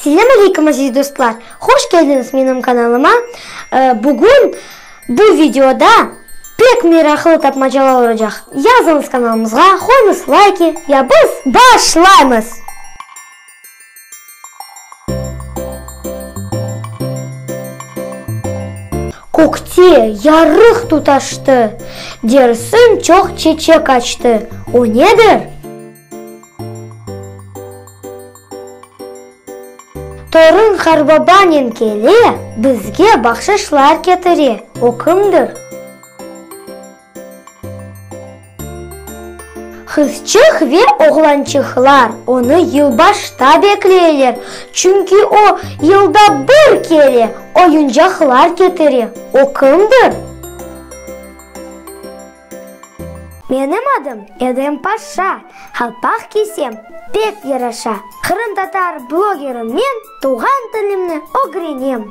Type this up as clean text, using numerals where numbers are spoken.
Selâm aleyküm aziz dostlar! Hoş keldiñiz menim kanalıma! Bugün bu videoda pek meraqlı tapmacalar olacaq. Yazıñız kanalımızğa, qoyuñız layki ya biz başlaymız! Kökte yarıq tutaştı, dersiñ çoq çeçek açtı. O nedir? Torun qarbabanen kele, bizge bahşışlar ketire. O kimdir? Qızçıq ve oğlançıqlar onı yılbaşta bekleyler, çünki o, yılda bir kere oyuncaqlar ketire. O kimdir? Menim adım Edem Paşa, qalpaq kiysem, pek yaraşa. Qırımtatar blogerim men, tuvğan tilimni ögrenem.